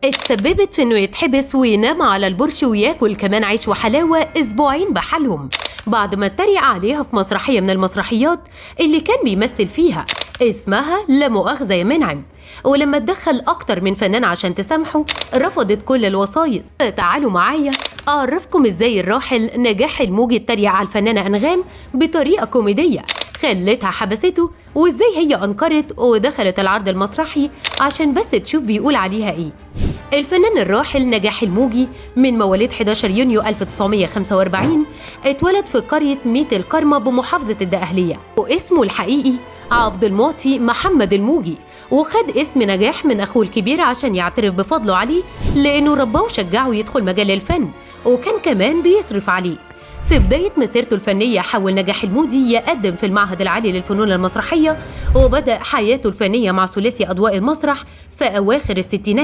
اتسببت في انه يتحبس وينام على البرش وياكل كمان عيش وحلاوة اسبوعين بحالهم، بعد ما اتريق عليها في مسرحية من المسرحيات اللي كان بيمثل فيها اسمها لا مؤاخذة يا منعم. ولما اتدخل أكتر من فنان عشان تسامحه رفضت كل الوسايط. تعالوا معايا أعرفكم إزاي الراحل نجاح الموجي اتريق على الفنانة أنغام بطريقة كوميدية خلتها حبسته، وإزاي هي أنكرت ودخلت العرض المسرحي عشان بس تشوف بيقول عليها إيه. الفنان الراحل نجاح الموجي من مواليد 11 يونيو 1945، اتولد في قرية ميت الكرمة بمحافظة الدقهلية، واسمه الحقيقي عبد المعطي محمد الموجي، وخد اسم نجاح من أخوه الكبير عشان يعترف بفضله عليه لأنه رباه وشجعه يدخل مجال الفن، وكان كمان بيصرف عليه. في بداية مسيرته الفنية حاول نجاح الموجي يقدم في المعهد العالي للفنون المسرحية، وبدأ حياته الفنية مع ثلاثي أضواء المسرح في أواخر الستينات.